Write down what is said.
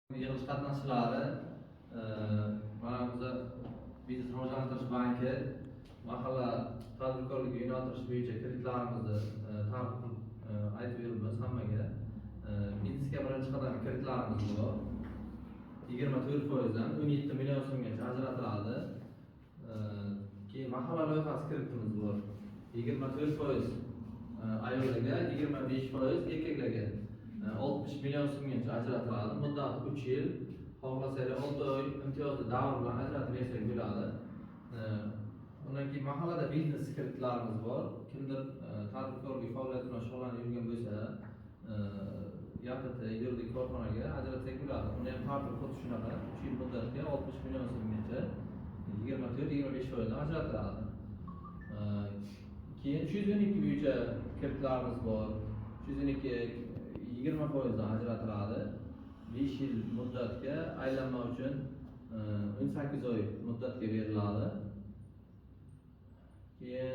Yig'ilish qatnashchilari, mana biza Biznes rivojlantirish banki mahalla tadbirkorlikka yo'naltirish bo'yicha kreditlarimizni targ'ib qilib aytib yuribmiz hammaga. Biznesga birinchi qadam kreditlarimiz bor. 24 foizdan 17 million so'mgacha ajratiladi. Keyin mahalla loyihasi kreditimiz bor. 24% ayollarga, 25% erkaklarga 60 million so'mgacha ajratiladi. Muddati 3 yil. Xohlasanglar, 6 oy imtiyozli davr bilan ajratib bersak bo'ladi. Undan keyin mahallada biznes kreditlarimiz bor. Kimdir tadbirkorlik faoliyati bilan shug'ullanib yurgan bo'lsa, YPT, yuridik korxonaga ajratsak bo'ladi. Uni ham tartibi xuddi shunaqa. 3 yil muddatga 60 million so'mgacha 24, 25 foizdan ajratiladi. Keyin 312 bo'yicha kreditlarimiz bor. 312 20 foizdan ajratiladi. 5 yil muddatga, aylanma uchun 18 oy muddatga beriladi. Keyin